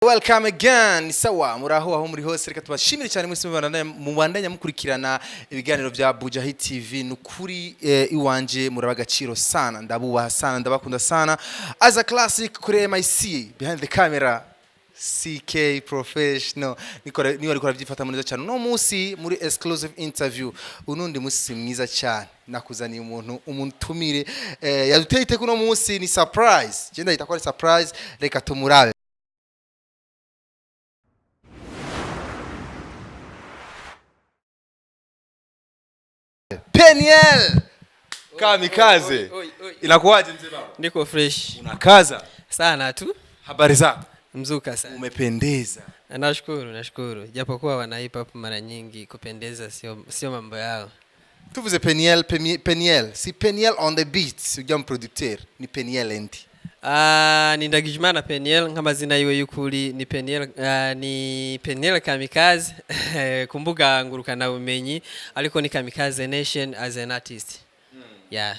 Welcome again. Sawa, muraho aho muri hose. Reka tubashimire cyane mwese mubandanya mukurikirana ibiganiro bya Bujahi TV. Nukuri iwanje muraba agaciro sana, ndabubaha sana, ndabakunda sana. As a classic kuri MIC, behind the camera CK Professional nikora, niwe ariko arabyifata neza cyane. Uno munsi muri exclusive interview, unundi munsi mwiza cyane, nakuzaniye umuntu, umutumire yaduteye iteka. Uno munsi ni surprise, je ndahita ko ari surprise. Reka tumurabe. Peniel Kamikaze. Oi, oi. Inakuwaje, mzee baba? Niko fresh. Unakaza. Sana tu. Habari zako? Mzuka sana. Umependeza. Nashukuru, nashukuru. Japokuwa wana hip hop mara nyingi kupendeza sio mambo yao. Tuvuze Peniel, Peniel, si Peniel on the beat, ujya mu producteur, ni Peniel endi? Ah, ni Ndagijimana Peniel nk'amazina yiwe y'ukuri ni Peniel, ni Peniel Kamikaze ku mbuga ngurukana bumenyi, ariko ni Kamikaze Nation as an artist. Yeah.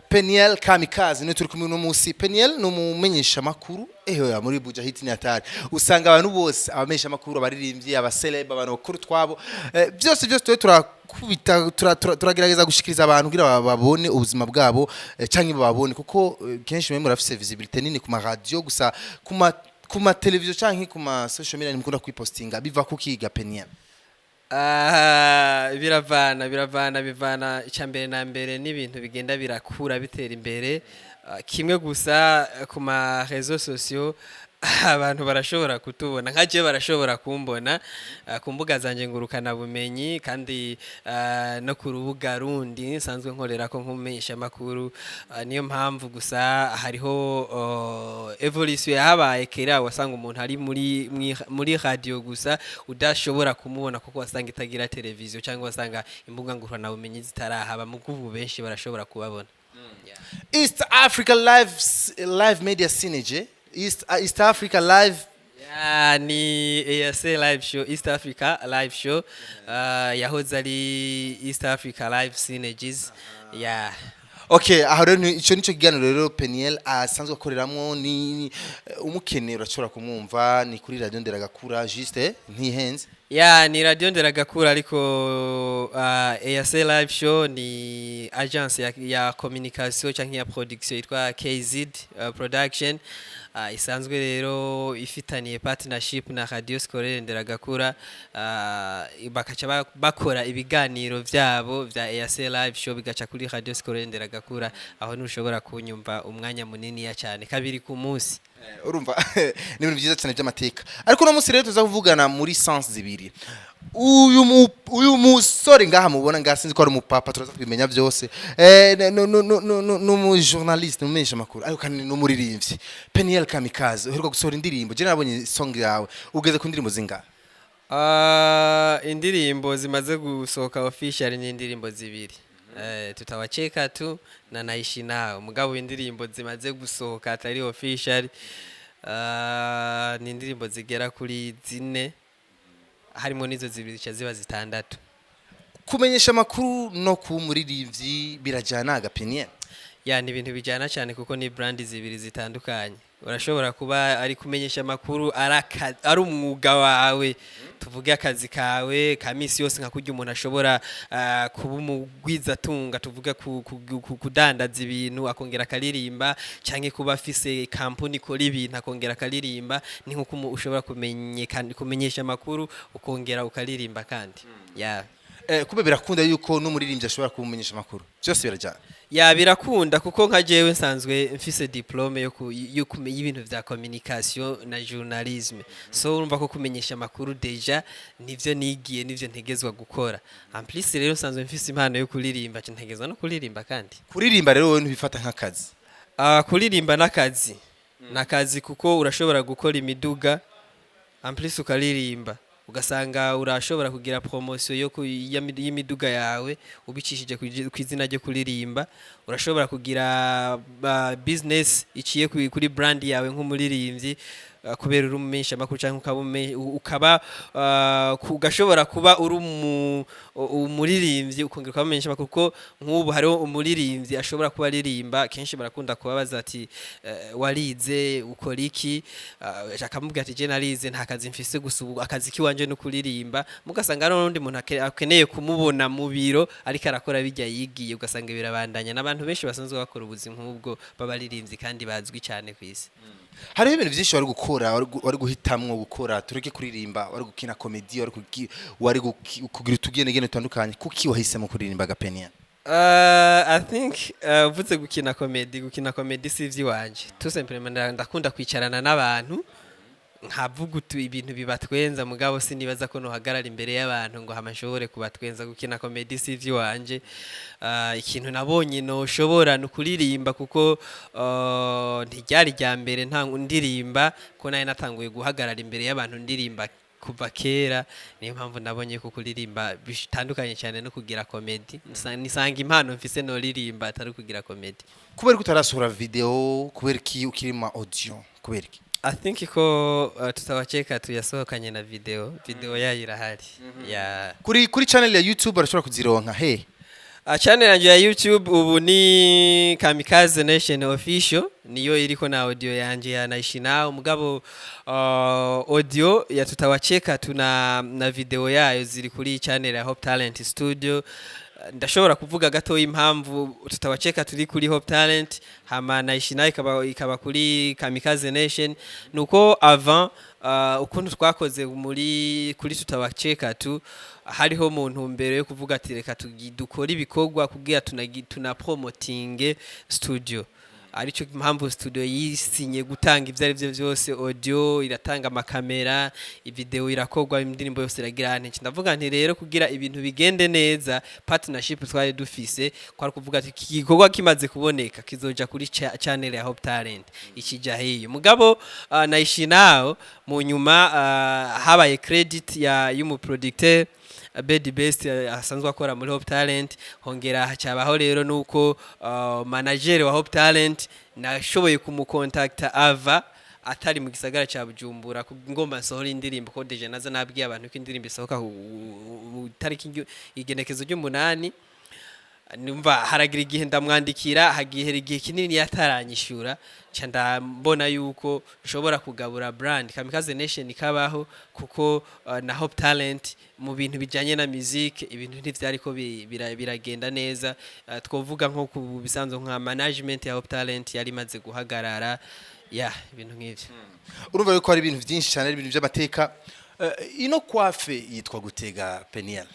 Peniel Kamikaze niwe turi kumwe uno munsi. Peniel ni umumenyesha makuru eho muri Buja Hit. Ni hatari, usanga abantu bose, abamenyesha makuru, abaririmbyi, abaceleb, abantu bakuru twabo, byose byose twe turakubita, turagerageza gushikiriza abantu kugira babone ubuzima bwabo, canke babone, kuko kenshi mwe murafise visibility nini ku ma radio gusa, ku ma television canke ku ma social media ntimukunda kwipostinga. Biva kukiga, Peniel? Ah, biravana, bivana icya mbere na mbere n'ibintu bigenda birakura, bitera imbere. Ah, kimwe gusa, ku ma réseaux sociaux abantu barashobora kutubona, nka jewe barashobora kumbona ku mbuga zanje ngurukana bumenyi, kandi no ku rubuga rundi nsanzwe nkorera ko nkumenyesha makuru. Niyo mpamvu gusa hariho evolution yahabaye. Kera wasanga umuntu ari muri radio gusa, udashobora kumubona kuko wasanga itagira televiziyo cyangwa wasanga imbuga ngurukana bumenyi zitarahaba. Mu ubu benshi barashobora kubabona. East Africa Live Media Synergy, East Africa Live. Ya, ni EAC Live Show, East Africa Live Show, yahoze ari East Africa Live Synergies. Yeah. Okay, aho rero ico nico kiganiro rero Peniel asanzwe akoreramwo. Ni umukeneye urashobora kumwumva, ni kuri Radio Nderagakura, juste ntihenze? Ya, ni Radio Nderagakura, ariko EAC Live Show ni agence ya communication cyangwa ya production yitwa KZ Production, isanzwe rero ifitaniye partnership na Radio Scolaire Nderagakura, bakaca bakora ibiganiro vyabo vya EAC Live Show, bigaca kuri Radio Scolaire Nderagakura. Aho ntushobora kunyumva umwanya munini ya cyane, kabiri ku munsi. Urumva ni ibintu byiza cyane by'amateka. Ariko uno munsi rero tuza kuvugana muri sens zibiri. Uyu musore ngaha mubona ngaha, sinzi ko ari umupapa, turaza kubimenya byose. No mu journaliste, umumenyesha makuru, ariko kandi n'umuririmbyi. Peniel Kamikaze, uheruka gusohora indirimbo, je nabonye song yawe. Ugeze ku ndirimbo zingahe? Ah, indirimbo zimaze gusohoka official ni indirimbo zibiri, Tutawacheka tu na Naishi Nao. Mugabo indirimbo zimaze gusohoka atari official ni indirimbo zigera kuri zine, harimo n'izo zibiri zica ziba zitandatu. Kumenyesha amakuru no kuba umuririmbyi birajyana aga, Peniel? Ya, ni ibintu bijyana cyane kuko ni brand zibiri zitandukanye. Urashobora kuba ari kumenyesha amakuru ari umwuga wawe, tuvuge akazi kawe ka misi yose, nka kurya umuntu ashobora kuba umugwizatunga, tuvuge kudandaza ibintu akongera akaririmba, cyangwa kuba afise kampuni ikora ibintu akongera akaririmba. Ni nkuko ushobora kumenyesha amakuru ukongera ukaririmba kandi, yeah. Kumbe birakunda yuko n'umuririmbyi ashobora kumumenyesha amakuru, byose birajyana? Ya, birakunda, kuko nka jewe nsanzwe mfise diplôme yo kumenya ibintu vya communication na journalisme, so urumva ko kumenyesha amakuru déjà nivyo nigiye, nivyo ntegezwa gukora. En plus rero nsanzwe mfise impano yo kuririmba, nca ntegezwa no kuririmba kandi. Kuririmba rero wowe ntibifata nk'akazi? Ah, kuririmba n'akazi, n'akazi, kuko urashobora gukora imiduga en plus ukaririmba, ugasanga urashobora kugira promotion y'imiduga yawe ubicishije ku izina ryo kuririmba. Urashobora kugira business iciye kuri brand yawe nk'umuririmbyi. kubera uri umumenyeshamakuru canke ukaba ugashobora kuba uri umuririmbyi, ukongera ukaba umumenyeshamakuru, kuko nk'ubu hariho umuririmbyi ashobora kuba aririmba, kenshi barakunda kubabaza ati: "Warize, ukora iki?" Akamubwira ati: "Je narize, nta kazi mfise, gusa ubu akazi kiwanje no kuririmba." Mugasanga hariho n'undi muntu akeneye kumubona mu biro ariko arakora bijya yigiye, ugasanga birabandanya. N'abantu benshi basanzwe bakora ubuzi nk'ubwo b'abaririmbyi kandi bazwi cyane ku isi. Hariho ibintu byinshi wari gukora, wari guhitamwo gukora, tureke kuririmba, wari gukina comedy, wari kugira utugenegene dutandukanye. Kuki wahisemo kuririmba, Gapenia? I think uvuze gukina comedy, gukina comedy si ivy'iwanje. Tout simplement ndakunda kwicarana n'abantu nkavuga utu ibintu bibatwenza, mugabo sinibaza ko nohagarara imbere y'abantu ngo hama nshobore kubatwenza. Gukina comedy si ivy'iwanje. Ikintu nabonye noshobora ni ukuririmba, kuko ntiryari rya mbere nta ndirimba, ko nari natanguye guhagarara imbere y'abantu ndirimba kuva kera. Niyo mpamvu nabonye ko kuririmba bitandukanye cyane no kugira comedy. Nisanga impano mfise noririmba, atari kugira comedy. Kubera ko utarasohora video, kubera iki ukiri mu ma audio, kubera iki? I think ko Tutawacheka tuyasohokanye na video, video yayo irahari ya. Kuri channel ya YouTube barashobora kuzironka he? Channel yanje ya YouTube ubu ni Kamikaze Nation Official, niyo iriko na audio yanje ya Naishi Nao. Mugabo audio ya Tutawacheka tuna na video yayo ziri kuri channel ya Hope Talent Studio. Ndashobora kuvuga gato impamvu Tutawacheka turi kuri Hope Talent, hama Naishi Nao ikaba kuri Kamikaze Nation. Nuko avant ukuntu twakoze muri kuri Tutawacheka tu, hariho mu ntumbero yo kuvuga ati: "Reka dukore ibikorwa kugira tuna promotinge studio." Aricyo mpamvu studio yisinye gutanga ibyo ari byo byose: audio iratanga, amakamera, video irakorwa, indirimbo yose iragira. Nti ndavuga nti rero kugira ibintu bigende neza, partnership twari dufise kwari kuvuga ati iki gikorwa kimaze kuboneka kizoja kuri channel ya Hope Talent, ikija hiyo. Mugabo Naishi Nao mu nyuma habaye credit ya y'umuproducteur Bedi Best, asanzwe akora muri Hope Talent. Hongera hacabaho rero nuko manager wa Hope Talent nashoboye kumukontakta ava atari mu gisagara ca Bujumbura, ngomba nsohora indirimbo, ko déjà naza nabwiye abantu ko indirimbo isohoka ku tariki igenekezo ry'umunani. Numva haragira igihe ndamwandikira, hagihera igihe kinini yataranyishura, nca ndabona yuko nshobora kugabura brand Kamikaze Nation ikabaho, kuko na Hope Talent mu bintu bijanye na music ibintu ntivyariko biragenda neza. Twovuga nko ku bisanzwe nka management ya Hope Talent yari imaze guhagarara, ya ibintu nk'ivyo. Urumva yuko hari ibintu byinshi cyane, ari ibintu by'amateka. Ino coiffe yitwa gutega, Peniel?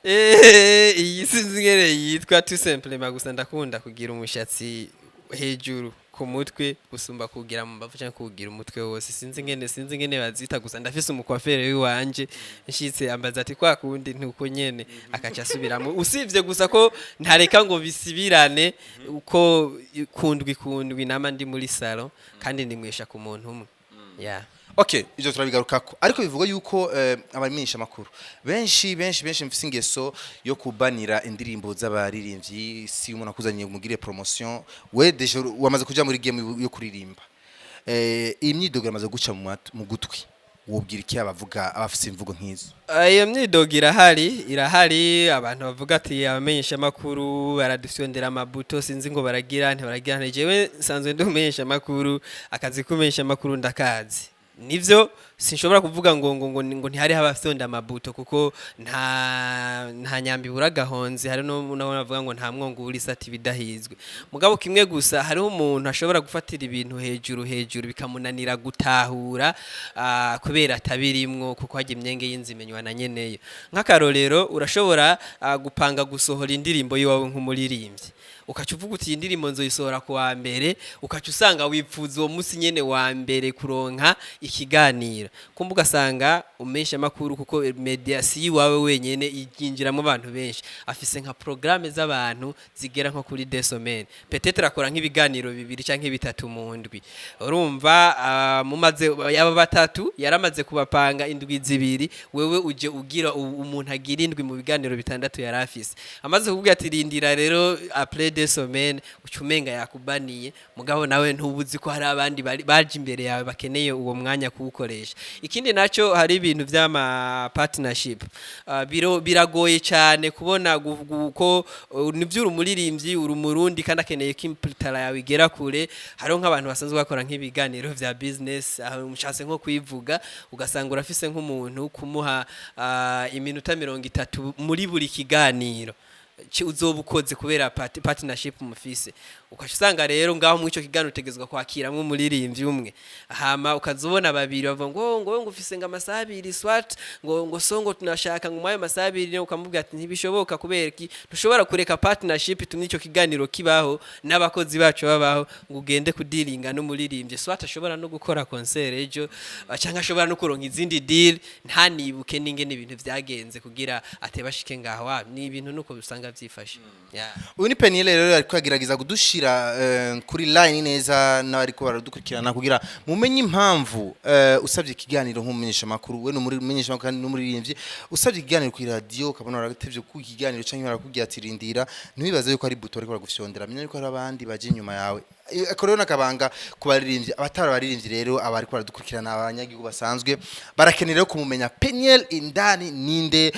Iyi sinzi ingene yitwa, tout simplement gusa ndakunda kugira umushatsi hejuru ku mutwe gusumba kugira mu mbavu cyangwa kugira umutwe wose. Sinzi ingene bazita, gusa ndafise umukwafere w'iwanje, nshitse ambaza ati: "Kwa kundi ntuko nyene?" Akaca asubiramo, usivye gusa ko ntareka ngo bisibirane uko kundwi kundwi nama ndi muri salon, kandi ndimwesha ku muntu umwe, yeah. Okay, ivyo turabigarukako, ariko bivuga yuko abamenyesha makuru benshi benshi benshi mfise ingeso yo kubanira indirimbo z'abaririmbyi. Si umuntu akuzanye mugire promotion, we déjà wamaze kuja muri game yo kuririmba, iyi myidogo yamaze guca mu gutwi, wobwira iki abavuga, abafise imvugo nk'izo? Iyo myidogo irahari, irahari. Abantu bavuga ati abamenyeshamakuru baradufyondera amabuto, sinzi ngo baragira ntibaragira. Nti jewe nsanzwe ndi umumenyeshamakuru, akazi k'umumenyeshamakuru ndakazi. Nivyo, sinshobora kuvuga ngo ntihariho abafyonda amabuto, kuko nta nyambi ibura agahonzi. Hari no bavuga ngo nta mwongo ubura isati ibidahizwe. Mugabo kimwe gusa, hariho umuntu ashobora gufatira ibintu hejuru hejuru bikamunanira gutahura, kubera atabirimwo, kuko hajya imyenge y'inzu imenywa na nyeneyo. Nk'akarorero, urashobora gupanga gusohora indirimbo yiwawe nk'umuririmbyi, ukaca uvuga uti: "Iyi ndirimbo nzoyisohora ku wa mbere." Ukaca usanga wipfuza uwo munsi nyene wa mbere kuronka ikiganiro. Ikiganiro kumva ugasanga umesha makuru, kuko media si iwawe wenyene, yinjiramo abantu benshi, afise nka programme z'abantu zigera nko kuri 2 semaines, peut-être akora nk'ibiganiro bibiri canke bitatu mu ndwi. Urumva, mumaze yaba batatu yaramaze kubapanga indwi 2, wewe uje ugira umuntu agira indwi mu biganiro bitandatu yari afise, amaze kuvuga ati: "Rindira rero après 2 semaines", uca umenga yakubaniye. Mugabo nawe ntubuzi ko hari abandi baje imbere yawe bakeneye uwo mwanya kuwukoresha. Ikindi naco, hari ibintu vy'ama partnership. Biragoye cyane kubona ko nivyo uri umuririmbyi, uri umurundi kandi akeneye ko imputara yawe igera kure. Hariho nk'abantu basanzwe bakora nk'ibiganiro vya business, aho mushatse nko kwivuga, ugasanga urafise nk'umuntu kumuha iminota 30 muri buri kiganiro uzoba ukoze kubera partnership mufise. Ukaca usanga rero ngaho muri ico kiganiro utegezwa kwakiramwo umuririmbyi umwe, hama ukazubona babiri bavuga ngo ufise ngo amasaha 2, soit ngo so ngo tunashaka ngo mu ayo masaha 2, ukamubwira ati: "Ntibishoboka." Kubera iki? Ntushobora kureka partnership itumye ico kiganiro kibaho n'abakozi bacu babaho ngo ugende kudiringa n'umuririmbyi, soit ashobora no gukora concert ejo, canke ashobora no kuronka izindi deal, ntanibuke n'ingene ibintu vyagenze kugira atebashike ngaho. Ni ibintu nuko usanga vyifashe, yeah. Uyu ni Peniel rero, ariko agerageza kudushira kuri line neza n'abariko baradukurikirana kugira mumenye impamvu usabye ikiganiro nk'umumenyesha makuru, we n'umumenyesha makuru kandi n'umuririmbyi, usabye ikiganiro kuri radio ukabona baratevye ku kiganiro canke barakubwira ati: "Rindira", ntiwibaze yuko ari buto bariko baragufyondera, menya yuko hari abandi baje inyuma yawe. Ako rero nakabanga ku baririmbyi. Abatari abaririmbyi rero, abariko baradukurikirana, abanyagihugu basanzwe barakenera rero kumumenya Peniel indani ninde.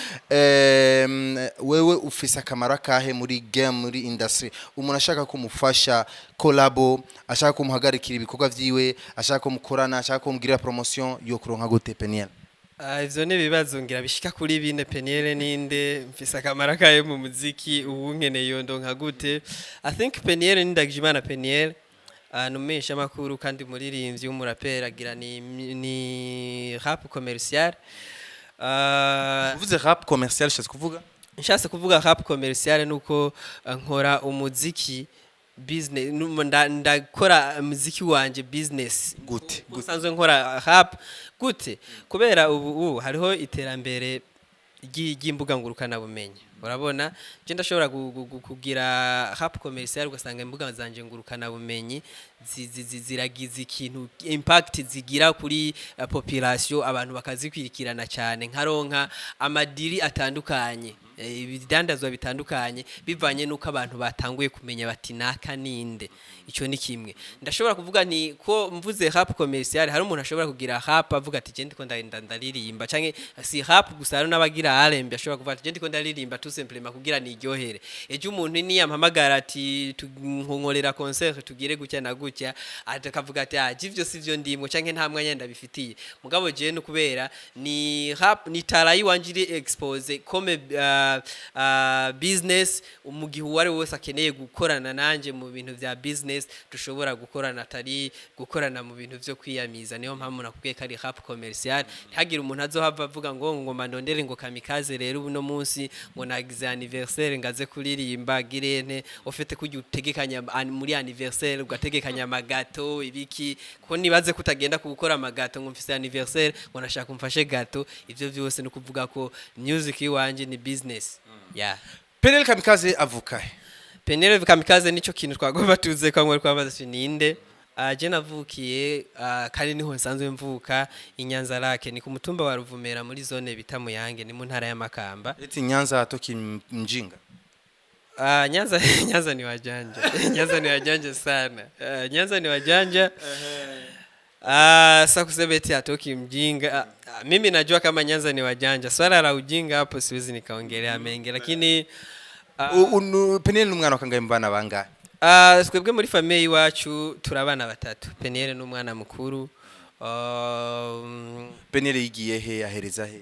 Wewe ufise akamaro akahe muri game, muri industry? Umuntu ashaka kumufasha collabo, ashaka kumuhagarikira ibikorwa vyiwe, ashaka kumukorana, ashaka kumugirira promotion, yo kuronka gute Peniel? Ivyo ni ibibazo ngira bishika kuri bine. Peniel ninde? Mfise akamaro kayo mu muziki? Ubu nkeneye yondonka gute? I think Peniel ni Ndagijimana Peniel, ni umumenyeshamakuru kandi umuririmbyi w'umuraperi, agira ni rap commercial. Uvuze rap commercial ushatse kuvuga? Nshatse kuvuga rap commercial nuko nkora umuziki business, ndakora umuziki wanje business. Gute? Uko nsanzwe nkora rap gute? Kubera ubu hariho iterambere ry'imbuga ngurukanabumenyi. Urabona, je ndashobora kugira rap commercial, ugasanga imbuga zanje ngurukanabumenyi ziragize ikintu, impact zigira kuri population, abantu bakazikwirikirana cyane, nkaronka ama deal atandukanye, ibidandazwa bitandukanye, bivanye nuko abantu batanguye kumenya bati: "Naka ninde?" Icyo ni kimwe ndashobora kuvuga. Ni ko mvuze rap commercial, hari umuntu ashobora kugira rap avuga ati: "Je ndiko ndaririmba", canke si rap gusa, hari n'abagira R&B, ashobora kuvuga ati: "Je ndiko ndaririmba tout simplement kugira niryohere." Ejo umuntu niyampamagara ati: "Nkorera concert, tugire gutya na gutya", akavuga ati: "Ah, ivyo si vyo ndimwo", canke: "Nta mwanya ndabifitiye." Mugabo je no kubera ni rap, ni talent yiwanje iri expose comme business, mu gihe uwo ari we wese akeneye gukorana nanje mu bintu vya business, dushobora gukorana, atari gukorana mu bintu vyo kwiyamiza. Niyo mpamvu nakubwiye ko ari rap commercial. Ntihagire umuntu azohava avuga ngo mandondere ngo kamikaze rero uno munsi ngo nagize anniversaire ngaze kuririmba girente ufite kujya utegekanya muri anniversaire, ugategekanya ama gâteau ibiki, ko nibaze kutagenda gukora ama gâteau ngo mfise anniversaire, ngo nashaka umfashe gâteau. Ivyo vyose no kuvuga ko music iwanje ni business, yeah. Peniel Kamikaze avuka he? Peniel Kamikaze, nico kintu twagomba tuze ko mwari kwamaza ati ninde. Je navukiye, kandi niho nsanzwe mvuka, i Nyanza Lake, ni ku mutumba wa Ruvumera, muri zone bita Muyange, ni mu ntara ya Makamba. Eti Nyanza hatoki mjinga. Nyanza, Nyanza ni wajanja. Nyanza ni wajanja sana. Nyanza ni wajanja. Sasa kusema eti hatoki mjinga. Mimi najua kama Nyanza ni wajanja. Swala la ujinga hapo siwezi nikaongelea mengi, lakini Peniel ni umwana wa kangahe mu bana bangahe? Twebwe muri famille iwacu turi abana batatu. Peniel ni umwana mukuru. Peniel yigiye he, ahereza he?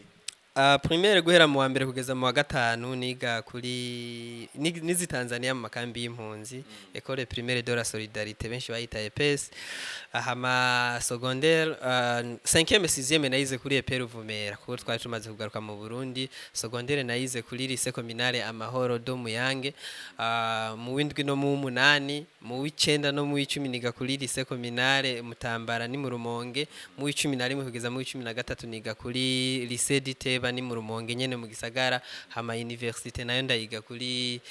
Primaire guhera mu wa mbere kugeza mu wa gatanu niga kuri nizi Tanzania mu makambi y'impunzi, École Primaire de la Solidarité, benshi bayita EPS. Hama secondaire, 5e, 6e nayize kuri EP Ruvumera kuko twari tumaze kugaruka mu Burundi. Secondaire nayize kuri Lycée Communale Amahoro do Muyange. Mu w'indwi no mu w'umunani, mu w'icenda no mu w'icumi niga kuri Lycée Communale Mutambara ni mu Rumonge. Mu w'11 kugeza mu w'13 niga kuri Lycée d'Iteba ni mu Rumonge nyene mu gisagara. Hama université nayo ndayiga kuri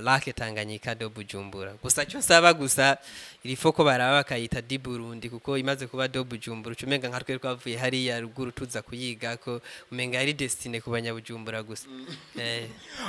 Lac Tanganyika de Bujumbura. Gusa cyo nsaba gusa il faut ko baraba bakayita di Burundi, kuko imaze kuba de Bujumbura ucumenga nka twe twavuye hariya ruguru tuza kuyiga ko umenga ari destiné ku banyabujumbura gusa.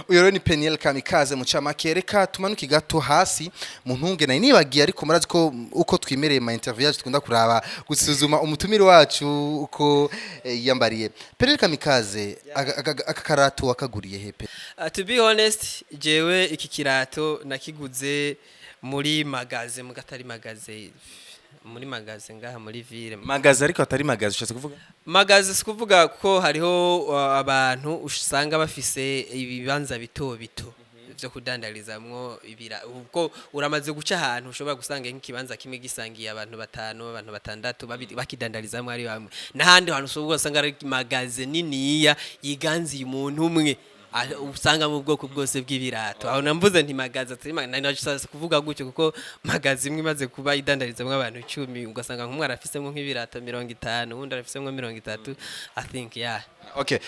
Uyu rero ni Peniel Kamikaze mu camake. Reka tumanuke gato hasi mu ntunge, nari nibagiye, ariko murazi ko uko twimereye ma interview yacu dukunda kuraba gusuzuma umutumire wacu uko yiyambariye. Peniel Kamikaze, aka karato wakaguriye hepe? To be honest, jewe iki kirato nakiguze muri magasin, mu gatari magasin, muri magasin ngaha muri ville. Magasin ariko atari magasin, ushatse kuvuga? Magasin si kuvuga ko hariho abantu usanga bafise ibibanza bito bito vyo kudandarizamwo ibira, ubwo uramaze guca ahantu ushobora gusanga nk'ikibanza kimwe gisangiye abantu batanu, abantu batandatu, babiri bakidandarizamwo ari bamwe, n'ahandi hantu ushobora gusanga ari magasin niniya yiganziye umuntu umwe, usanga mu bwoko bwose bw'ibirato. Aho namvuze nti magasin atari nari kuvuga gutyo kuko magasin imwe imaze kuba idandarizamwo abantu 10, ugasanga nk'umwe arafisemwo nk'ibirato 50, uwundi arafisemwo 30, I think, yeah. Okay,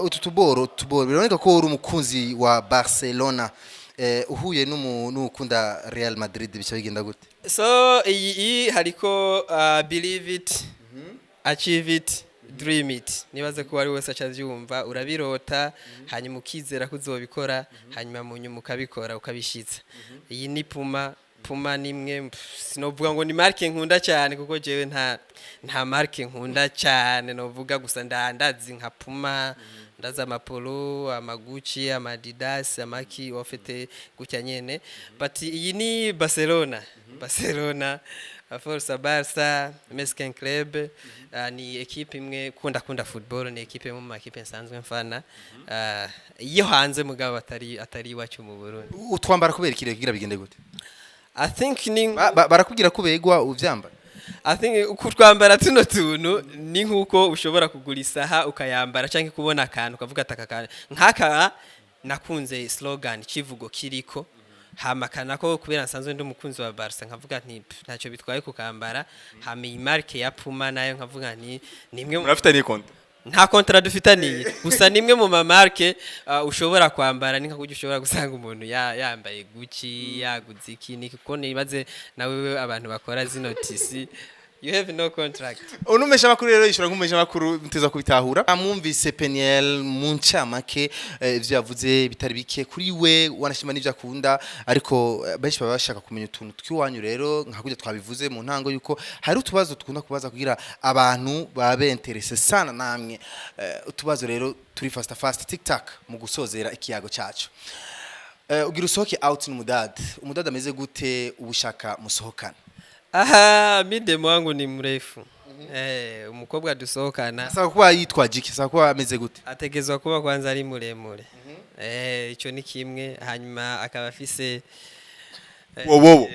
utu tuboro biraboneka ko uri umukunzi wa Barcelona. Uhuye n'ukunda Real Madrid bica bigenda gute? So iyi hariko "Believe it, achieve it, dream it". Nibaze ko wari wese acavyumva, urabirota hanyuma ukizera ko uzobikora, hanyuma mu nyuma ukabikora ukabishitsa. Iyi ni Puma. Puma ni imwe, sinovuga ngo ni marque nkunda cyane kuko jewe nta marque nkunda cyane novuga, gusa ndazi nka Puma, ndazi amapolo, amagucci, amadidas, amaki ofite gutya nyene. But iyi ni Barcelona. Barcelona, Força Barça, Meskin Club. Ni équipe imwe kunda kunda football, ni équipe imwe mu makipe nsanzwe mfana iyo hanze, mugabo atari iwacu mu Burundi. Utwambara kubera ikirere kugira bigende gute? I think ni Barakubwira ko ubegwa uvyambara? I think uko twambara tuno tuntu ni nkuko ushobora kugura isaha ukayambara, cyangwa kubona akantu ukavuga ati aka kantu nk'aka nakunze slogan, kivugo kiriko, hama kanako kubera nsanzwe ndi umukunzi wa Barca nkavuga nti "Pff, ntacyo bitwaye kukambara". Hama iyi marque ya Puma nayo nkavuga nti ni imwe Murafitaniye contrat? Nta contrat dufitaniye, gusa nimwe mu ma marque ushobora kwambara. Ni nka kurya ushobora gusanga umuntu yambaye Gucci, yaguze iki niki, kuko nibaze nawe abantu bakora zino tissus, you have no contract. Unumesha makuru rero yishura nk'umesha makuru, muteza kubitahura. Amwumvise Peniel mu ncamake, ivyo yavuze bitari bike kuri we, wanashima n'ivyo akunda, ariko benshi baba bashaka kumenya utuntu tw'iwanyu. Rero nka kurya twabivuze mu ntango yuko hari utubazo dukunda kubaza kugira abantu babe intéressé sana namwe. Utubazo rero turi fast fast, tic tac, mu gusozera ikiyago cacu. Ugira usohoke out n'umudade, umudade ameze gute ubushaka musohokana? Aha, mi demu wangu ni mrefu. Umukobwa dusohokana Asaba kuba yitwaje iki? Asaba kuba ameze gute? Ategezwa kuba kwanza ari muremure. Ico ni kimwe, hanyuma akaba afise Wowowo.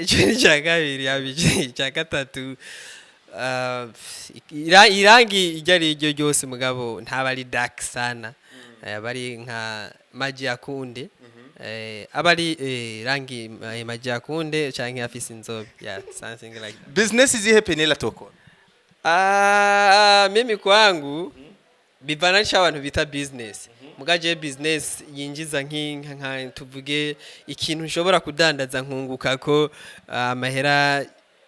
Ico ni icya kabiri. Hama icya gatatu, irangi iryo ari ryo ryose, mugabo ntaba ari dark sana. Aba ari nka maji ya kunde. Aba ari rangi maji ya kunde canke afise inzobe, yeah, something like that. Business izihe Peniel atokora? Ah, mimi kwangu bivana n'ico abantu bita business, muga je business yinjiza nka tuvuge ikintu nshobora kudandaza nkunguka ko amahera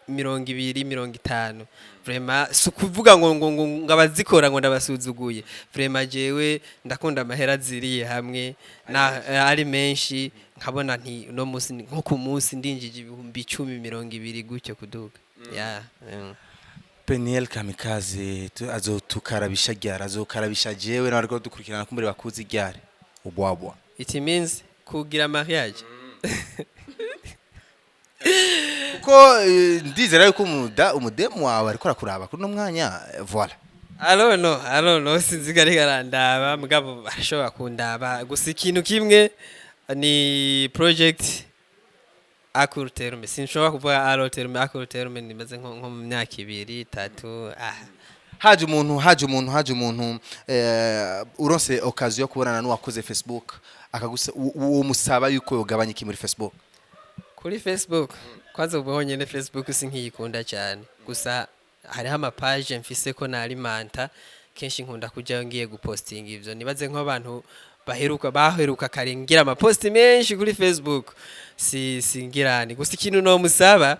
20, 50, vraiment si ukuvuga ngo abazikora ngo ndabasuzuguye. Vraiment jewe ndakunda amahera aziriye hamwe na ari menshi, nkabona nti uno munsi nko ku munsi ndinjije 10,000, 20 gutyo kuduga, yeah. Peniel Kamikaze azotukarabisha ryari? Azokarabisha jewe nawe ariko dukurikirana kumbere bakuzi ryari ubwabwa? It means kugira mariage. Kuko ndizera yuko umudemu wawe ariko arakuraba kuri uno mwanya, voilà. I don't know, I don't know, sinzi ko ariko arandaba, mugabo arashobora kundaba. Gusa ikintu kimwe ni project à court terme, sinshobora kuvuga à long terme. À court terme nimeze nko mu myaka 2, 3, ah. Haje umuntu, uronse occasion yo kubonana n'uwakoze Facebook, akagusa uwo musaba yuko yogabanya iki muri Facebook? Kuri Facebook, kwanza ubu honyine Facebook sinkiyikunda cyane. Gusa hariho amapaje mfise ko narimanta, kenshi nkunda kujyayo ngiye gupostinga ivyo. Nibaze nk'abantu baheruka kare ngira amaposti menshi kuri Facebook, si singirani. Gusa ikintu no musaba,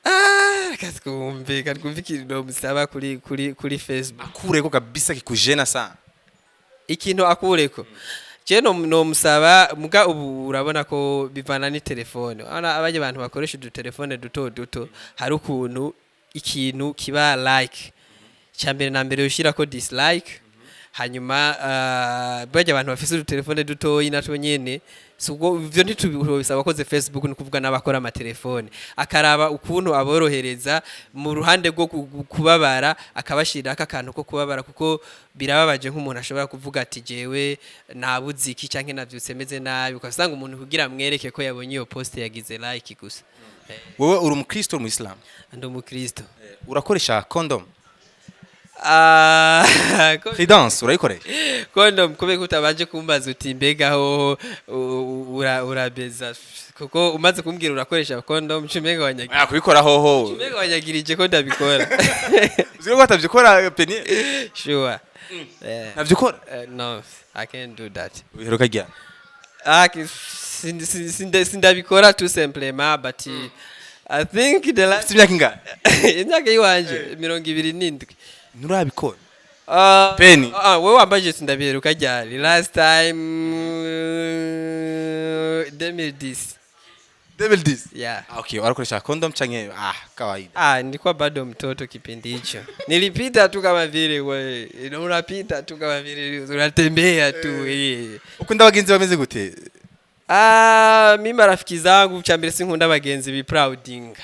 ah, reka twumve ikintu no musaba kuri Facebook. Akureko kabisa kikujena sana. Ikintu akureko je no musaba, muga ubu urabona ko bivana ni telefone. Urabona abajya abantu bakoresha udutelefone duto duto, hari ukuntu ikintu kiba like cya mbere na mbere ushyira ko dislike. Hanyuma bajya abantu bafise udutelefone dutoyi natwo nyene, si ubwo ivyo ntitubisaba abakoze Facebook, ni kuvuga n'abakora amatelefone, akaraba ukuntu aborohereza mu ruhande rwo kubabara, akabashirako akantu ko kubabara, kuko birababaje nk'umuntu ashobora kuvuga ati: "Jewe nabuze iki" canke "Navyutse meze nabi", ugasanga umuntu kugira amwereke ko yabonye iyo post yagize like gusa. Wowe uri umukristo, uri umuyisilamu? Ndi umukristo. Urakoresha condom? Ah, Prudence, urayikoresha? Condom, kubera ko utabanje kumbaza uti: "Mbega hoho urabeza?" Kuko umaze kumbwira "Urakoresha condom?", umenga wanyagira Ah, kubikora hoho. Umenga wanyagirije ko ndabikora. Uzi ko batavyikora, Peni? Sure. Ntavyikora? No, I can't do that. Ubiheruka ryari? Ah, sindabikora tout simplement, but I think the last Ufite imyaka ingahe? Imyaka yiwanje 27. Nturabikora? Ah, Peni. Ah, wewe wambaje sindabiheruka ryari last time, 2010. 2010? Yeah. Ah, okay, warakoresha condom canke ah kawaida? Ah, nilikuwa bado mtoto kipindi hicho. Nilipita tu kama vile we, unapita tu kama vile unatembea tu. Ukunda abagenzi bameze gute? Ah, mimi marafiki zangu, cha mbere sinkunda abagenzi bi prouding.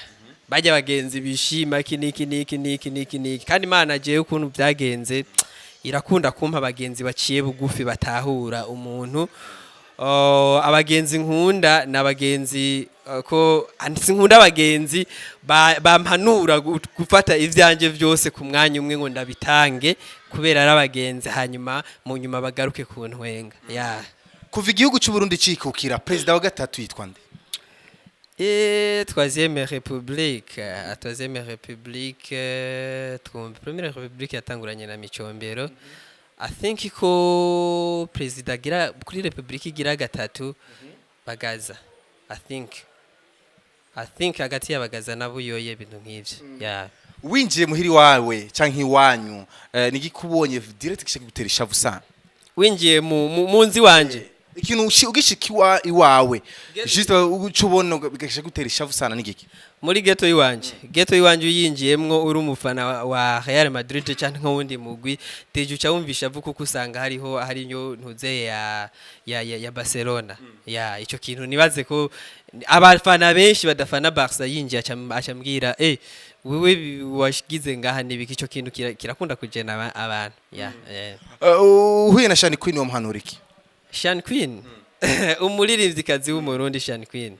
Bajya abagenzi bishima iki niki niki niki niki niki. Kandi Imana jewe ukuntu byagenze irakunda kumpa abagenzi baciye bugufi, batahura umuntu. Oh, abagenzi nkunda ni abagenzi ko sinkunda abagenzi bampanura gufata ivyanje vyose ku mwanya umwe ngo ndabitange kubera ari abagenzi, hanyuma mu nyuma bagaruke ku ntwenga, yeah. Kuva igihugu cy'u Burundi cikukira, perezida wa gatatu yitwa nde? Et troisième république, troisième république, twumva première république yatanguranye na Micombero. I think ko perezida agira kuri république igira gatatu Bagaza. I think hagati y'Abagaza na Buyoye, ibintu nk'ivyo. Yeah. Winjiye muhiri wawe canke iwanyu, nigikubonye direct gishaka gutera ishavu sana? Winjiye mu nzi wanje? Ikintu ugishika iwawe, juste uca ubona bigashaka gutera ishavu sana nigiki? Muri ghetto yiwanje, ghetto yiwanje uyinjiyemwo uri umufana wa Real Madrid canke nk'uwundi mugwi, déjà uca wumvisha avuga, kuko usanga hariho hariyo ntuze ya Barcelona ya ico kintu. Nibaze ko abafana benshi badafana Barca, yinjiye aca ambwira: "Eh, wewe washigize ngaha nibiki?" Ico kintu kirakunda kujena abantu ya. Uhuye na Shani Queen wamuhanura iki? Shan Queen, umuririmvyikazi w'Umurundi Shan Queen,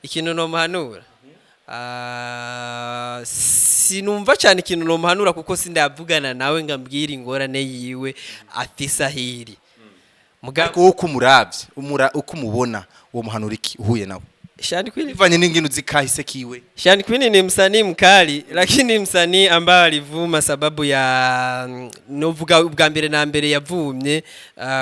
ikintu nomuhanura, ah, sinumva cyane ikintu nomuhanura kuko sindavugana nawe ngo ambwire ingorane yiwe afise ahiri. Mugabo Ariko wowe uko umuravye, uko umubona, uwo muhanura iki uhuye nawe? Shan Queen, bivanye n'ingene uzi kahise kiwe. Shan Queen ni msanii mkali, lakini msanii ambaye alivuma sababu ya novuga ubwa mbere na mbere yavumye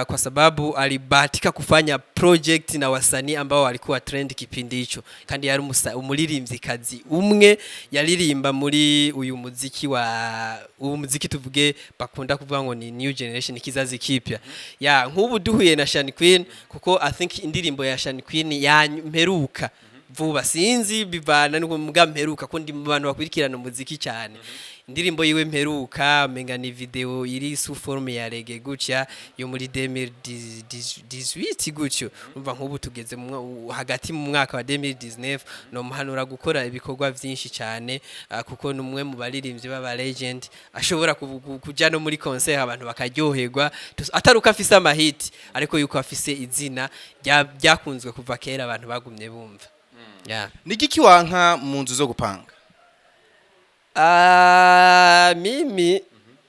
kwa sababu alibahatika kufanya project na wasanii ambao walikuwa trend kipindi hicho, kandi yari umuririmvyikazi umwe yaririmba muri uyu muziki wa uyu muziki tuvuge bakunda kuvuga ngo ni new generation, kizazi kipya ya nk'ubu. Duhuye na Shan Queen, kuko I think indirimbo ya Shan Queen ya mperuka Vuba sinzi, bivana nuko muga mperuka ko ndi mu bantu bakurikirana umuziki cyane. Indirimbo yiwe mperuka menga ni video iri sous forme ya reggae gutya, yo muri 2018 gutyo. Umva, nk'ubu tugeze hagati mu mwaka wa 2019. No muhanura gukora ibikorwa vyinshi cyane, kuko ni umwe mu baririmbyi b'aba legend ashobora kuja no muri concert abantu bakaryoherwa, atari uko afise amahiti, ariko yuko afise izina ryakunzwe kuva kera, abantu bagumye bumva, yeah. Ni igiki wanka mu nzu zo gupanga? Ah, mimi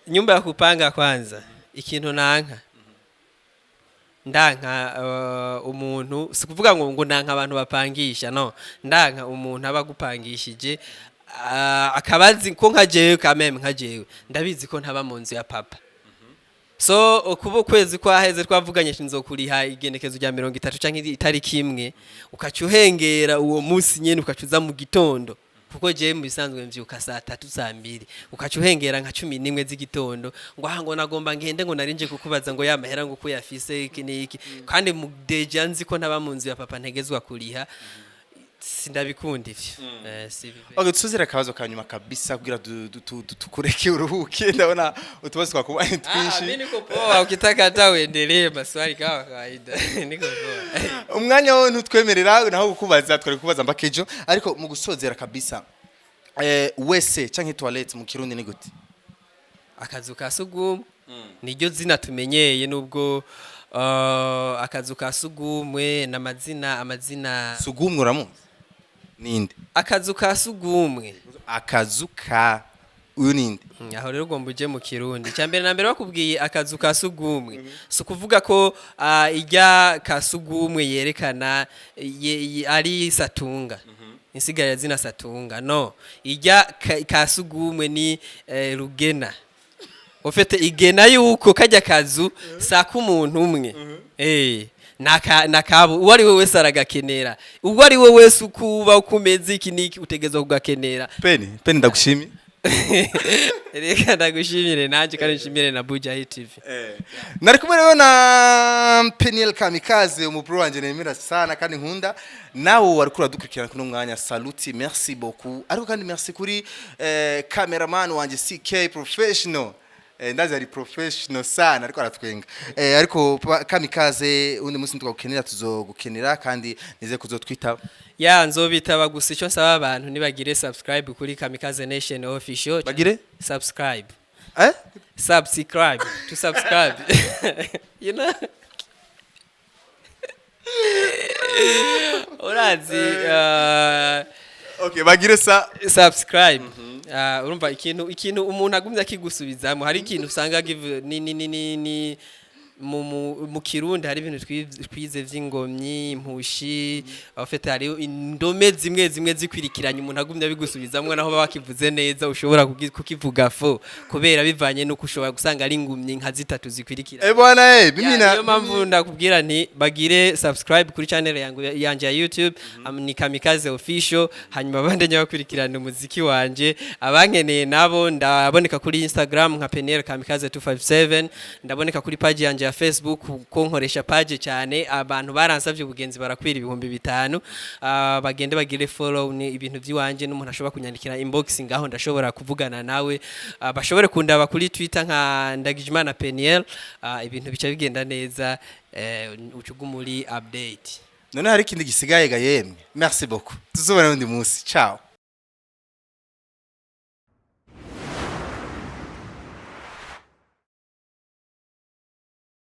nyumba ya kupanga, kwanza ikintu nanka, ndanka umuntu, si kuvuga ngo nanka abantu bapangisha, no ndanka umuntu aba agupangishije akaba azi ko nka jewe kameme, nka jewe ndabizi ko ntaba mu nzu ya papa. So kuba ukwezi kwaheze twavuganye nzokuriha igenekezo rya 30 canke itariki 1, ukaca uhengera uwo munsi nyene, ukaca uza mu gitondo, kuko jewe mu bisanzwe mvyuka saa 3, saa 2, ukaca uhengera nka 11 z'igitondo ngo aha ngo nagomba ngende, ngo narinje kukubaza ngo ya mahera ngo uko yafise iki n'iki, kandi mu déjà nzi ko ntaba mu nzu ya papa, ntegezwa kuriha. Sindabikunda ivyo. Si bibi. Okay, tusozera akabazo ka nyuma kabisa kugira tukureke uruhuke. Ndabona utubazo twakubanye Ah, twinshi. mimi niko poa, ukitaka hata uendelee maswali kama kawaida. Niko poa. Umwanya wowe ntutwemerera naho kukubaza, twari kukubaza mpaka ejo. Ariko mu gusozera kabisa, WC canke toilette mu Kirundi ni gute? Akazu ka sugumwe niryo zina tumenyeye, nubwo akazu ka sugumwe n'amazina amazina. Sugumwe uramuzi ninde? Akazu ka sugumwe. Akazu ka uyu ninde? Aho rero ugomba uje mu Kirundi icya mbere na mbere, bakubwiye akazu ka sugumwe, si ukuvuga ko ijya ka sugumwe yerekana ari satunga insigara zina satunga, no ijya ka sugumwe ni rugena ufite igena yuko kajya kazu saka umuntu umwe, nakabo uwo ari we wese aragakenera, uwo ari we wese ukuba uko umeze iki niki utegezwa kugakenera. Peni, Peni, ndagushimiye. Reka ndagushimire nanjye, kandi nshimire na Buja TV. Nari kumwe rero na Peniel Kamikaze, umubro wanje nemera sana kandi nkunda. Nawe wari kuradukurikirana kuno mwanya, saluti, merci beaucoup. Ariko kandi merci kuri cameraman wanje CK Professional. Ndazi ari professional sana, ariko aratwenga. Ariko Kamikaze, undi munsi tukagukenera tuzogukenera, kandi nize kuzotwitaba. Ya, nzobitaba. Gusa icyo nsaba abantu, nibagire subscribe kuri Kamikaze Nation Official. Bagire? Subscribe. Eh? Subscribe, to subscribe, you know, urazi. Okay, bagire sa Subscribe. Urumva ikintu umuntu agumye akigusubizamo, hari ikintu usanga ni mu Kirundi hari ibintu twize vy'ingomyi impushi abafite, hari indome zimwe zimwe zikwirikiranye, umuntu agumye abigusubizamwo, naho baba bakivuze neza ushobora kukivuga fo, kubera bivanye n'uko ushobora gusanga ari ingumyi nka zitatu zikwirikiranye. Eh bwana, mimi Ya, na niyo mpamvu ndakubwira nti bagire subscribe kuri channel yanje ya YouTube, ni Kamikaze Official, hanyuma bandanye bakurikirana umuziki wanje. Abankeneye nabo, ndaboneka kuri Instagram nka Peniel Kamikaze 257, ndaboneka kuri page yanje ya Facebook, ko nkoresha page cyane. Abantu baransavye ubugenzi barakwira 5000. Bagende bagire follow, ni ibintu by'iwanje, n'umuntu ashobora kunyandikira inbox ngaho ndashobora kuvugana nawe. Bashobore kundaba kuri Twitter nka Ndagijimana Peniel. Ibintu bica bigenda neza, ucugu muri update. None hari ikindi gisigaye ga yemwe? Merci beaucoup, tuzobona undi munsi, ciao.